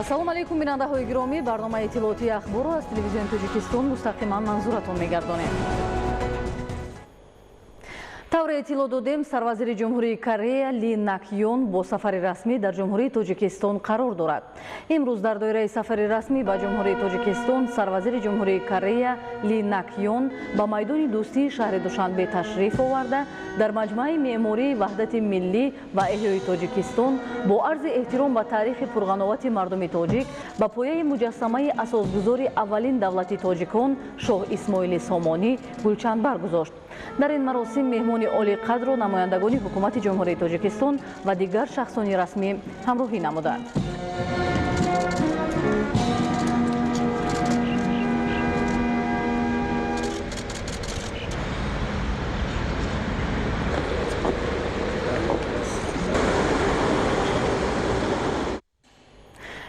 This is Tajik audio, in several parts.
Ассалому алайкум, бинандаҳои гиромӣ. Барномаи иттилоотии Ахборро аз Телевизиони Тоҷикистон мустақиман манзуратон мегардонем. Тавре иттилоъ додем, сарвазири Ҷумҳурии Корея Ли Нак Йон бо сафари расмӣ дар Ҷумҳурии Тоҷикистон қарор дорад. Имрӯз дар доираи сафари расмӣ ба Ҷумҳурии Тоҷикистон сарвазири Ҷумҳурии Корея Ли Нак Йон ба майдони дӯстии шаҳри Душанбе ташриф оварда, дар маҷмӯаи меъмории Ваҳдати миллӣ ва эҳёи Тоҷикистон бо арзи эҳтиром ба таърихи пурғановати мардуми тоҷик ба пояи муҷассамаи асосгузори аввалин давлати тоҷикон Шоҳ Исмоили Сомонӣ гулчанбар гузошт. Дар ин маросим меҳмони олиқадру намояндагони ҳукумати Ҷумҳурии Тоҷикистон ва дигар шахсони расмӣ ҳамроҳӣ намуданд.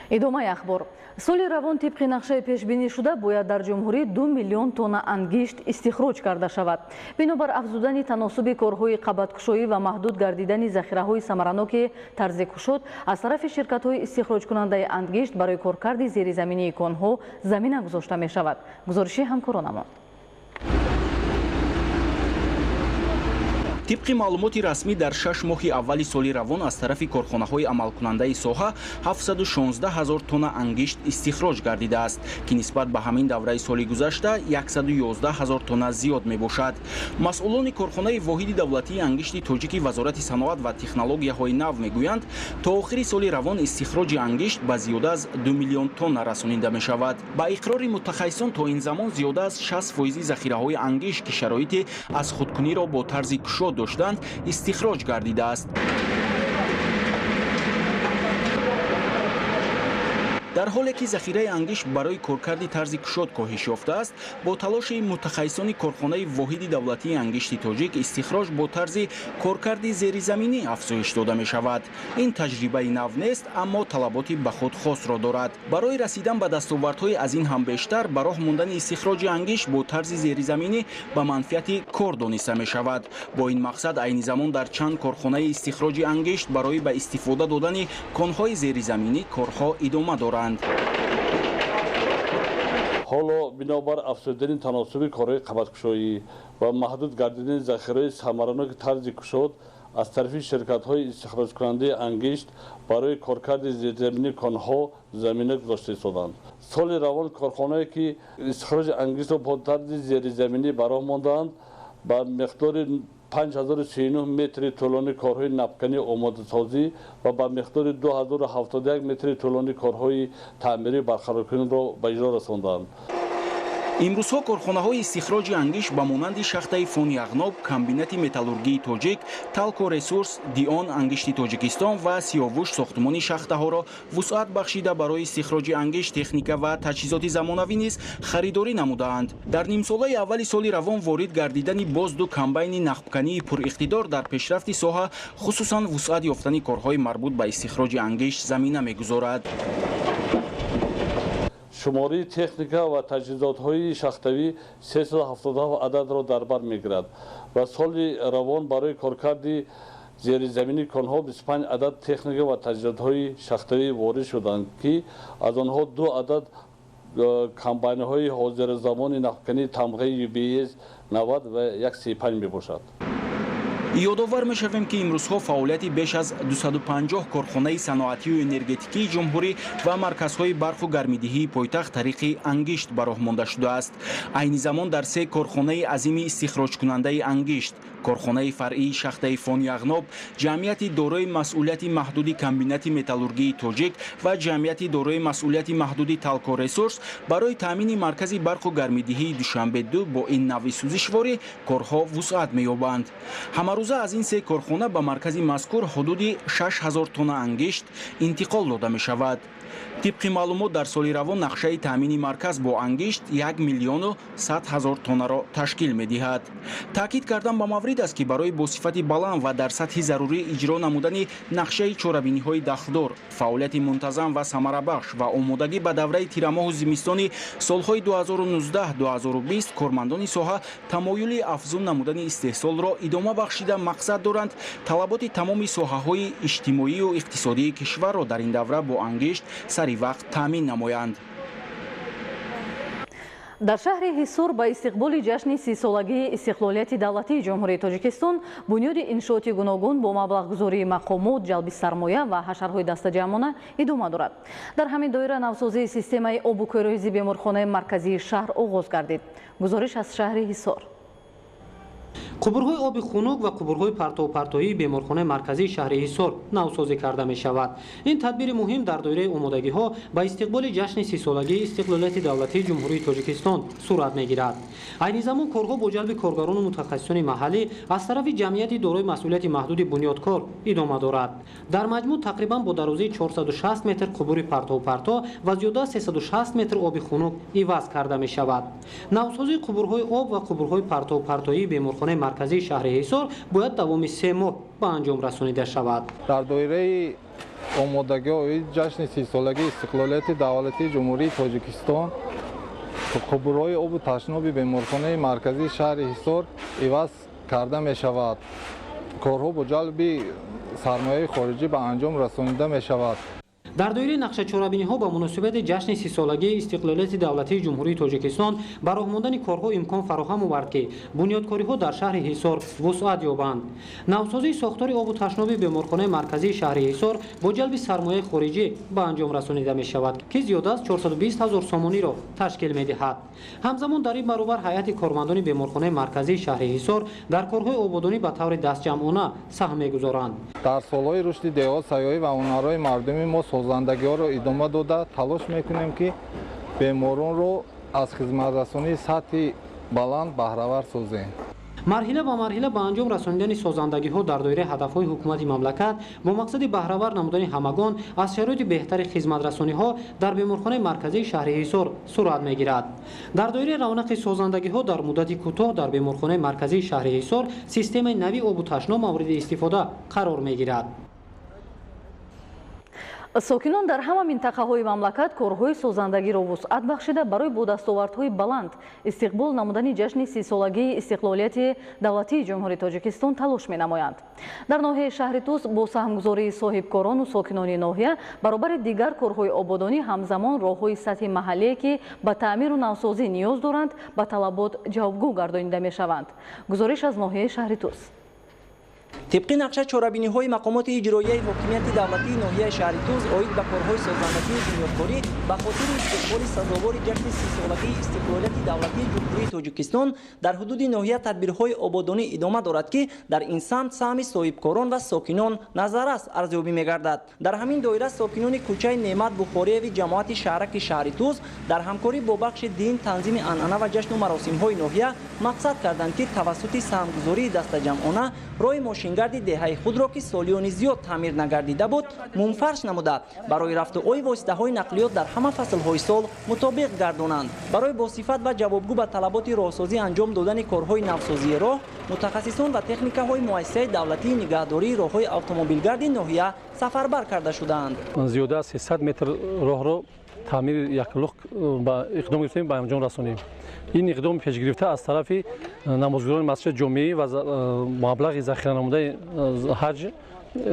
Идомаи ахбор. Соли равон тибқи нақшаи пешбинишуда бояд дар ҷумҳурӣ 2 миллион тонна ангишт истихроҷ карда шавад. Бинобар афзудани таносуби корҳои қабаткушоӣ ва маҳдуд гардидани захираҳои самараноки тарзи кушод аз тарафи ширкатҳои истихроҷкунандаи ангишт барои коркарди зеризаминии конҳо замина гузошта мешавад. Гузориши ҳамкоронамон. Тибқи маълумоти расмӣ, дар 6 моҳи аввали соли равон аз тарафи корхонаҳои амалкунандаи соҳа 716 ҳазор тонна ангишт истихроҷ гардидааст, ки нисбат ба ҳамин давраи соли гузашта 111 ҳазор тонна зиёд мебошад. Масъулони корхонаи воҳиди давлатии ангишти тоҷики Вазорати саноат ва технологияҳои нав мегӯянд, то охири соли равон истихроҷи ангишт ба зиёда аз 2 миллион тонна расонида мешавад. Ба иқрори мутахассисон, то ин замон зиёда аз 60 фоизи захираҳои ангишт, ки шароити аз худкуниро бо тарзи кушод доштанд, истихроҷ гардидааст. Дар ҳоле ки захираи ангишт барои коркарди тарзи кушод коҳиш ёфтааст, бо талоши мутахассисони корхонаи воҳиди давлатии ангишти тоҷик истихроҷ бо тарзи коркарди зеризаминӣ афзоиш дода мешавад. Ин таҷрибаи нав нест, аммо талаботи ба худ хосро дорад. Барои расидан ба дастовардҳои аз ин ҳам бештар, ба роҳ мондани истихроҷи ангишт бо тарзи зеризаминӣ ба манфиати кор дониста мешавад. Бо ин мақсад айни замон дар чанд корхонаи истихроҷи ангишт барои ба истифода додани конҳои зеризаминӣ корҳо идома доранд. Ҳоло бинобар афзудани таносуби корҳои қабаткушоӣ ва маҳдуд гардидани захираҳои самараноки тарзи кушод аз тарафи ширкатҳои истихроҷкунандаи ангишт барои коркарди зеризаминии конҳо замина гузошта истоданд. Соли равон корхонае ки истихроҷи ангиштро бо тарзи зеризаминӣ ба роҳ мондаанд, ба миқдори 5039 метри тӯлони корҳои набканӣ омодасозӣ ва ба миқдори 2071 метри тӯлони корҳои таъмирӣ барқароркуниро ба иҷро расонданд. Имрӯзҳо корхонаҳои истихроҷи ангишт ба монанди шахтаи Фони Яғноб, комбинати металлургии тоҷик, Талко Ресурс, Дион ангишти Тоҷикистон ва Сиёвуш сохтмони шахтаҳоро вусъат бахшида, барои истихроҷи ангишт техника ва таҷҳизоти замонавӣ низ харидорӣ намудаанд. Дар нимсолаи аввали соли равон ворид гардидани боз ду комбайни нақбкании пуриқтидор дар пешрафти соҳа, хусусан вусъат ёфтани корҳои марбут ба истихроҷи ангишт замина мегузорад. Шумораи техника ва таҷҳизотҳои шахтавӣ 377 ададро дар бар мегирад ва соли равон барои коркарди зеризаминии конҳо 25 адад техника ва таҷҳизотҳои шахтавӣ ворид шуданд, ки аз онҳо 2 адад комбайнҳои ҳозиразамони нақбкании тамғаи UBS 90 ва 135 мебошад. Ёдовар мешавем, ки имрӯзҳо фаъолияти беш аз 250 корхонаи саноатию энергетикии ҷумҳурӣ ва марказҳои барқу гармидиҳии пойтахт тариқи ангишт ба роҳ монда шудааст. Айни замон дар се корхонаи азими истихроҷкунандаи ангишт, корхонаи фаръии шахтаи Фони Яғноб, ҷамъияти дорои масъулияти маҳдуди комбинати металлургии тоҷик ва ҷамъияти дорои масъулияти маҳдуди Талко Ресурс барои таъмини маркази барқу гармидиҳии Душанбе 2 бо ин навъи сӯзишворӣ корҳо вусъат меёбанд. Ҳамарӯза аз ин се корхона ба маркази мазкур ҳудуди 6000 тонна ангишт интиқол дода мешавад. Тибқи маълумот, дар соли равон нақшаи таъмини марказ бо ангишт 1 миллиону 100 ҳазор тоннаро ташкил медиҳад. Таъкид кардан ба маврид аст, ки барои бо сифати баланд ва дар сатҳи зарурӣ иҷро намудани нақшаи чорабиниҳои дахлдор, фаъолияти мунтазам ва самарабахш ва омодагӣ ба давраи тирамоҳу зимистони солҳои 2019-2020 кормандони соҳа тамоюли афзун намудани истеҳсолро идома бахшида, мақсад доранд талаботи тамоми соҳаҳои иҷтимоию иқтисодии кишварро дар ин давра бо ангишт сари вақт таъмин намоянд. Дар шаҳри Ҳисор ба истиқболи ҷашни 30-солагии истиқлолияти давлатии Ҷумҳурии Тоҷикистон бунёди иншооти гуногун бо маблағгузории мақомот, ҷалби сармоя ва ҳашарҳои дастаҷамъона идома дорад. Дар ҳамин доира навсозии системаи обу кӯрӯҳизи беморхонаи марказии шаҳр оғоз гардид. Гузориш аз шаҳри Ҳисор. Қубурҳои оби хунук ва қубурҳои партовпартоии беморхонаи марказии шаҳри Ҳисор навсозӣ карда мешавад. Ин тадбири муҳим дар доираи омодагиҳо ба истиқболи ҷашни 30-солагии истиқлолияти давлатии Ҷумҳурии Тоҷикистон сурат мегирад. Айни замон корҳо бо ҷалби коргарону мутахассисони маҳаллӣ аз тарафи ҷамъияти дорои масъулияти маҳдуди бунёдкор идома дорад. Дар маҷмӯъ тақрибан бо дарозии 460 метр қубури партовпарто ва зиёда аз 360 метр оби хунук иваз карда мешавад. Навсозии қубурҳои об ва қубурҳои партовпартоии беморхонаи марказии шаҳри Ҳисор бояд давоми 3 моҳ ба анҷом расонида шавад. Дар доираи омодагиҳои ҷашни 30-солагии истиқлолияти давлатии Ҷумҳурии Тоҷикистон қубурҳои обу ташноби беморхонаи марказии шаҳри Ҳисор иваз карда мешавад. Корҳо бо ҷалби сармояи хориҷӣ ба анҷом расонида мешавад. Дар доираи нақшачорабиниҳо ба муносибати ҷашни 30-солагии истиқлолияти давлатии Ҷумҳурии Тоҷикистон ба роҳ мондани корҳо имкон фароҳам овард, ки бунёдкориҳо дар шаҳри Ҳисор вусъат ёбанд. Навсозии сохтори обу ташноби беморхонаи марказии шаҳри Ҳисор бо ҷалби сармояи хориҷӣ ба анҷом расонида мешавад, ки зиёда аз 420 ҳазор сомониро ташкил медиҳад. Ҳамзамон дар ин баробар ҳайати кормандони беморхонаи марказии шаҳри Ҳисор дар корҳои ободонӣ ба таври дастҷамъона саҳм мегузоранд. Дар солҳои рушди деҳот, сайёҳӣ ва ҳунарҳои мардумӣ мо созандагиҳоро идома дода талош мекунем, ки беморонро аз хизматрасонии сатҳи баланд баҳравар созем. Марҳила ба марҳила ба анҷом расонидани созандагиҳо дар доираи ҳадафҳои ҳукумати мамлакат бо мақсади баҳравар намудани ҳамагон аз шароити беҳтари хизматрасониҳо дар беморхонаи марказии шаҳри Ҳисор сурат мегирад. Дар доираи равнақи созандагиҳо дар муддати кӯтоҳ дар беморхонаи марказии шаҳри Ҳисор системаи нави обу ташноб мавриди истифода қарор мегирад. Сокинон дар ҳама минтақаҳои мамлакат корҳои созандагиро вусъат бахшида барои бо дастовардҳои баланд истиқбол намудани ҷашни 30-солагии истиқлолияти давлатии Ҷумҳурии Тоҷикистон талош менамоянд. Дар ноҳияи шаҳри Тус бо саҳмгузории соҳибкорону сокинони ноҳия баробари дигар корҳои ободонӣ ҳамзамон роҳҳои сатҳи маҳаллие, ки ба таъмиру навсозӣ ниёз доранд, ба талабот ҷавобгӯ гардонида мешаванд. Гузориш аз ноҳияи шаҳри Тус. Тибқи нақша чорабиниҳои мақомоти иҷроияи ҳокимияти давлатии ноҳияи шаҳри Тус оид ба корҳои созандагию бунёдкорӣ ба хотири истиқболи сазовори ҷашни 30-солагии истиқлолияти давлатии Ҷумҳурии Тоҷикистон дар ҳудуди ноҳия тадбирҳои ободонӣ идома дорад, ки дар ин самт саҳми соҳибкорон ва сокинон назаррас арзёбӣ мегардад. Дар ҳамин доира сокинони кӯчаи Неъмат Бухориеви ҷамоати шаҳраки шаҳри Тус дар ҳамкорӣ бо бахши дин, танзими анъана ва ҷашну маросимҳои ноҳия мақсад карданд, ки тавассути саҳмгузории дастаҷамъона роҳи мошингарди деҳаи худро, ки солиёни зиёд таъмир нагардида буд, мумфарш намуда барои рафту ои воситаҳои нақлиёт дар ҳама фаслҳои сол мутобиқ гардонанд. Барои босифат ва ҷавобгӯ ба талаботи роҳсозӣ анҷом додани корҳои навсозии роҳ, мутахассисон ва техникаҳои муассисаи давлатии нигаҳдории роҳҳои автомобилгарди ноҳия сафарбар карда шудаанд. Зиёда аз 300 метр роҳро таъмири яклух ба иқдом гирифтем, ба анҷом расонем. Ин иқдом пешгирифта аз тарафи намозгузорони масҷиди ҷомеӣ ва маблағи захира намудаи ҳаҷ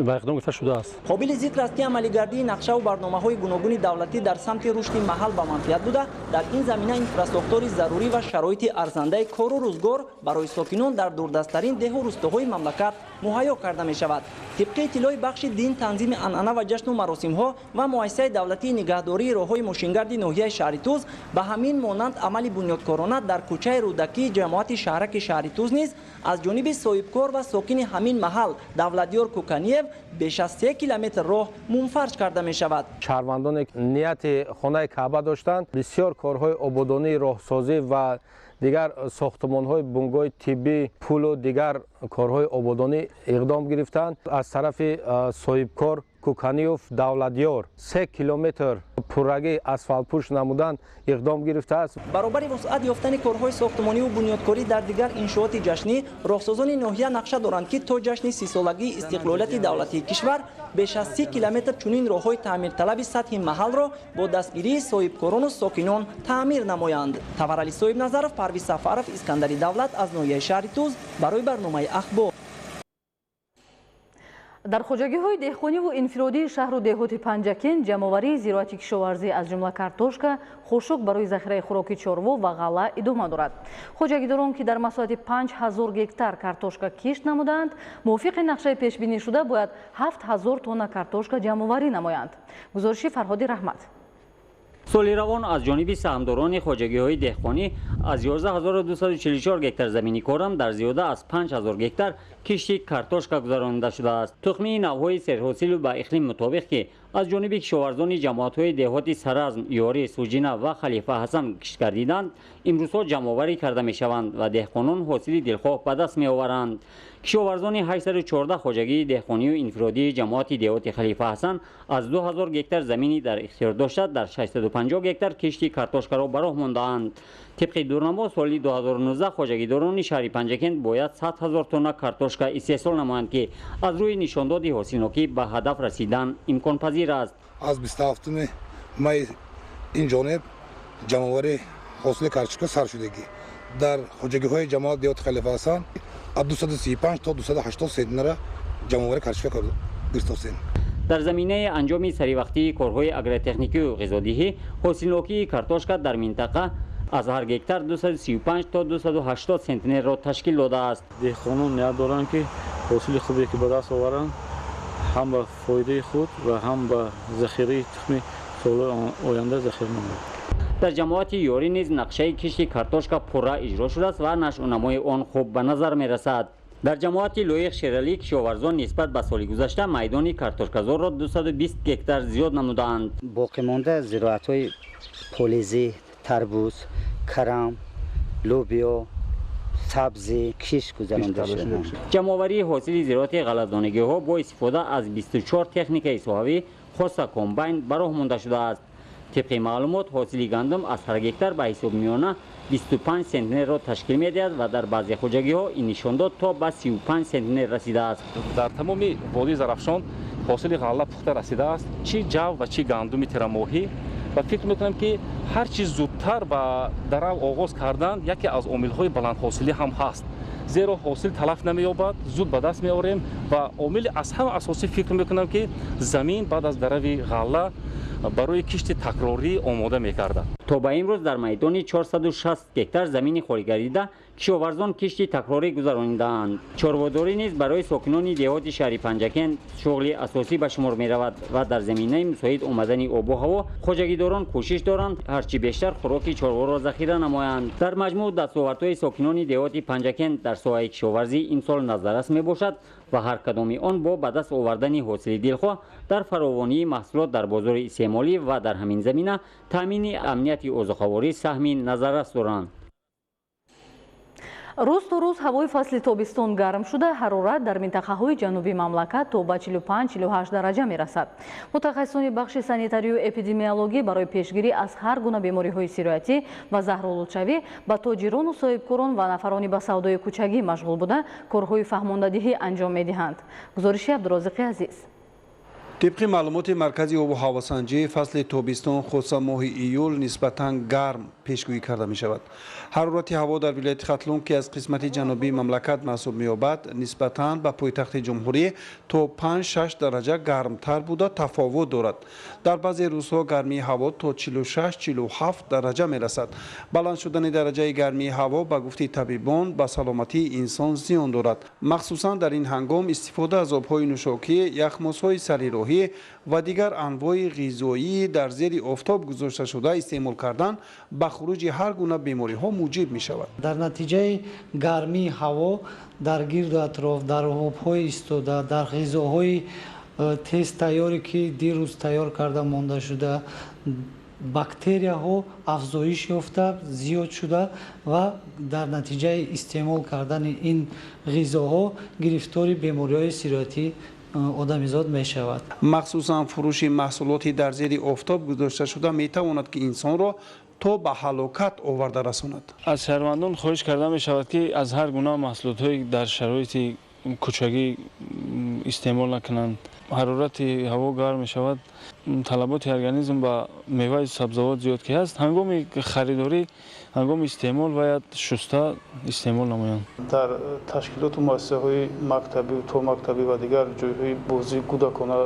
ба иқдом гирифта шудааст. Қобили зикр аст, ки амалигардии нақшаву барномаҳои гуногуни давлатӣ дар самти рушди маҳал ба манфиат буда, дар ин замина инфрасохтори зарурӣ ва шароити арзандаи кору рӯзгор барои сокинон дар дурдасттарин деҳу рӯстоҳои мамлакат муҳайё карда мешавад. Тибқи иттилои бахши дин, танзими анъана ва ҷашну маросимҳо ва муассисаи давлатии нигаҳдории роҳҳои мошингарди ноҳияи шаҳри Тус ба ҳамин монанд амали бунёдкорона дар кӯчаи Рӯдакии ҷамоати шаҳраки шаҳри Тус низ аз ҷониби соҳибкор ва сокини ҳамин маҳал Давлатёр Куканиев беш аз 3 километр роҳ мунфарш карда мешавад. Шаҳрвандоне нияти хонаи Каъба доштанд, бисёр корҳои ободонии роҳсозӣ ва дигар сохтмонҳои бунгоҳи тиббӣ, пулу дигар корҳои ободонӣ иқдом гирифтанд. Аз тарафи соҳибкор Куканиев Давлатёр 3 километр пуррагӣ асфалтпӯш намудан иқдом гирифтааст. Баробари вусъат ёфтани корҳои сохтмониву бунёдкорӣ дар дигар иншооти ҷашнӣ, роҳсозони ноҳия нақша доранд, ки то ҷашни 30-солагии истиқлолияти давлатии кишвар беш аз 30 километр чунин роҳҳои таъмирталаби сатҳи маҳалро бо дастгирии соҳибкорону сокинон таъмир намоянд. Таварали Соҳибназаров, Парвиз Сафаров, Искандари Давлат аз ноҳияи шаҳри Тус барои барномаи Ахбор. Дар хоҷагиҳои деҳқониву инфиродии шаҳру деҳоти Панҷакент ҷамъоварии зироати кишоварзӣ, аз ҷумла картошка, хушук барои захираи хӯроки чорво ва ғалла идома дорад. Хоҷагидорон, ки дар масоҳати 5000 гектар картошка кишт намудаанд, мувофиқи нақшаи пешбинишуда бояд 7000 тонна картошка ҷамъоварӣ намоянд. Гузориши Фарҳоди Раҳмат. Соли равон аз ҷониби саҳмдорони хоҷагиҳои деҳқонӣ аз 11244 гектар замини корам дар зиёда аз 5000 гектар кишти картошка гузаронида шудааст. Тухмии навъҳои серҳосилу ба иқлим мутобиқ, ки аз ҷониби кишоварзони ҷамоатҳои деҳоти Саразм, Ёрӣ, Суҷина ва Халифа Ҳасан кишт гардиданд, имрӯзҳо ҷамъоварӣ карда мешаванд ва деҳқонон ҳосили дилхоҳ ба даст меоваранд. Кишоварзони 814 хоҷагии деҳқонию инфиродии ҷамоати деҳоти Халифа Ҳасан аз 2000 гектар замини дар ихтиёр дошта дар 650 гектар кишти картошкаро ба роҳ мондаанд. Тибқи дурнамо, соли 2019 хоҷагидорони шаҳри Панҷакент бояд 100 ҳазор тонна картошка истеҳсол намоянд, ки аз рӯи нишондоди ҳосилнокӣ ба ҳадаф расидан имконпазир аст. Аз 27 май ин ҷониб ҷамъоварии ҳосили картошка сар шудагӣ. Дар хоҷагиҳои ҷамоат деҳоти Халифа Ҳасан аз 235 то 280 центнера ҷамъоварии картошка гирифтостем. Дар заминаи анҷоми саривақтии корҳои агротехникию ғизодиҳӣ, ҳосилнокии картошка дар минтақа аз ҳар гектар 235 то 280 центнерро ташкил додааст. Деҳқонон ният доранд, ки ҳосили хубе ки ба даст оваранд, ҳам ба фоидаи худ ва ҳам ба захираи тухми солҳои оянда захира намояд. Дар ҷамоати Ёрӣ низ нақшаи кишти картошка пурра иҷро шудааст ва нашъунамои он хуб ба назар мерасад. Дар ҷамоати Лоиқ Шералӣ кишоварзон нисбат ба соли гузашта майдони картошказорро 220 гектар зиёд намудаанд. Боқимонда зироатҳои полизӣ, тарбуз, карам, лӯбиё, сабзӣ кишт гузаронда шуда. Ҷамъоварии ҳосили зироати ғалладонагиҳо бо истифода аз 24 техникаи соҳавӣ, хоса комбайн, ба роҳ монда шудааст. Тибқи маълумот, ҳосили гандум аз ҳар гектар ба ҳисоби миёна 25 центнерро ташкил медиҳад ва дар баъзе хоҷагиҳо ин нишондод то ба 35 центнер расидааст. Дар тамоми водии Зарафшон ҳосили ғалла пухта расидааст, чӣ ҷав ва чӣ гандуми тирамоҳӣ, ва фикр мекунам, ки ҳар чӣ зудтар ба дарав оғоз кардан яке аз омилҳои баландҳосилӣ ҳам ҳаст, зеро ҳосил талаф намеёбад, зуд ба даст меорем. Ва омили аз ҳама асосӣ, фикр мекунам, ки замин баъд аз дарави ғалла барои кишти такрорӣ омода мегардад. То ба имрӯз дар майдони 460 гектар замини холигардида кишоварзон кишти такрорӣ гузаронидаанд. Чорводорӣ низ барои сокинони деҳоти шаҳри Панҷакент шуғли асосӣ ба шумор меравад ва дар заминаи мусоид омадани обу ҳаво хоҷагидорон кӯшиш доранд, ҳарчи бештар хӯроки чорворо захира намоянд. Дар маҷмӯъ, дастовардҳои сокинони деҳоти Панҷакент дар соҳаи кишоварзӣ имсол назаррас мебошад ва ҳар кадоми он бо ба даст овардани ҳосили дилхоҳ дар фаровонии маҳсулот дар бозори истеъмолӣ ва дар ҳамин замина таъмини амнияти озуқаворӣ саҳми назаррас доранд. Рӯз то рӯз ҳавои фасли тобистон гарм шуда, ҳарорат дар минтақаҳои ҷанубии мамлакат то ба 45-48 дараҷа мерасад. Мутахассисони бахши санитарию эпидемиологӣ барои пешгирӣ аз ҳар гуна бемориҳои сироятӣ ва заҳролудшавӣ ба тоҷирону соҳибкорон ва нафарони ба савдои кӯчагӣ машғул буда корҳои фаҳмондадиҳӣ анҷом медиҳанд. Гузориши Абдурозиқи Азиз. Тибқи маълумоти Маркази обу ҳавосанҷӣ, фасли тобистон, хоса моҳи июл, нисбатан гарм пешгӯӣ карда мешавад. Ҳарорати ҳаво дар вилояти Хатлон, ки аз қисмати ҷанубии мамлакат маҳсуб меёбад, нисбатан ба пойтахти ҷумҳурӣ то 5-6 дараҷа гармтар буда, тафовут дорад. Дар баъзе рӯзҳо гармии ҳаво то 46-47 дараҷа мерасад. Баланд шудани дараҷаи гармии ҳаво, ба гуфти табибон, ба саломатии инсон зиён дорад. Махсусан дар ин ҳангом истифода аз обҳои нӯшокӣ, яхмозҳои сари роҳӣ ва дигар анвои ғизоии дар зери офтоб гузошташуда истеъмол кардан ба хуруҷи ҳар гуна бемориҳо муҷиб мешавад. Дар натиҷаи гармии ҳаво дар гирду атроф, дар обҳои истода, дар ғизоҳои тез тайёре, ки дирӯз тайёр карда монда шуда, бактерияҳо афзоиш ёфта, зиёд шуда ва дар натиҷаи истеъмол кардани ин ғизоҳо гирифтори бемориҳои сироятӣ одамизод мешавад. Махсусан фурӯши маҳсулоти дар зери офтоб гузошташуда метавонад, ки инсонро то ба ҳалокат оварда расонад. Аз шаҳрвандон хоҳиш карда мешавад, ки аз ҳар гуна маҳсулотҳои дар шароити кӯчагӣ истеъмол накунанд. Ҳарорати ҳаво гарм мешавад, талаботи организм ба меваи сабзавот зиёд ки ҳаст, ҳангоми харидорӣ, ҳангоми истеъмол бояд шуста истеъмол намоянд. Дар ташкилоту муассисаҳои мактабӣ, томактабӣ ва дигар ҷойҳои бозии кӯдакона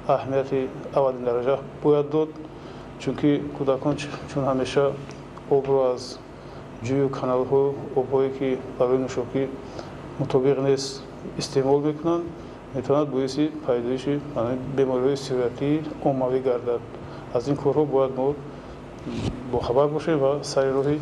аҳамияти аввалин дараҷа бояд дод, чунки кӯдакон чун ҳамеша обро аз ҷӯю каналҳо, обҳое ки барои нӯшокӣ мутобиқ нест, истеъмол мекунанд, метавонад боиси пайдоиши бемориҳои сироятии оммавӣ гардад. Аз ин корҳо бояд мо бохабар бошем ва сари роҳи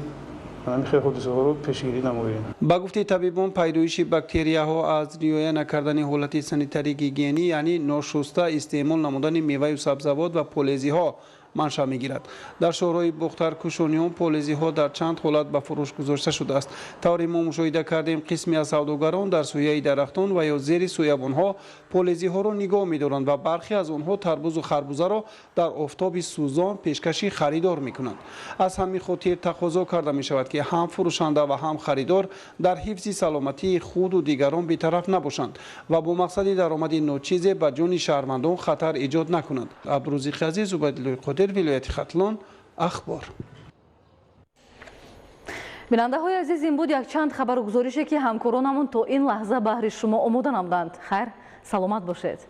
ҳамин хел ҳодисаҳоро пешгирӣ намоем. Ба гуфти табибон, пайдоиши бактерияҳо аз риоя накардани ҳолати санитарӣ гигиенӣ, яъне ношуста истеъмол намудани меваю сабзавот ва полезиҳо маншаъ мегирад. Дар шаҳрҳои Бохтар, Кушониён полезиҳо дар чанд ҳолат ба фурӯш гузошта шудааст. Тавре мо мушоҳида кардем, қисме аз савдогарон дар сӯяи дарахтон ва ё зери сӯябонҳо полезиҳоро нигоҳ медоранд ва бархе аз онҳо тарбузу харбузаро дар офтоби сӯзон пешкаши харидор мекунанд. Аз ҳамин хотир тақозо карда мешавад, ки ҳам фурӯшанда ва ҳам харидор дар ҳифзи саломатии худу дигарон бетараф набошанд ва бо мақсади даромади ночизе ба ҷони шаҳрвандон хатар эҷод накунанд. Абдурӯзиқи Азиз, Убайдуллои Қодир, вилояти Хатлон, Ахбор. Бинандаҳои азиз, ин буд якчанд хабару гузорише, ки ҳамкоронамон то ин лаҳза баҳри шумо омода намуданд. Хайр, саломат бошед.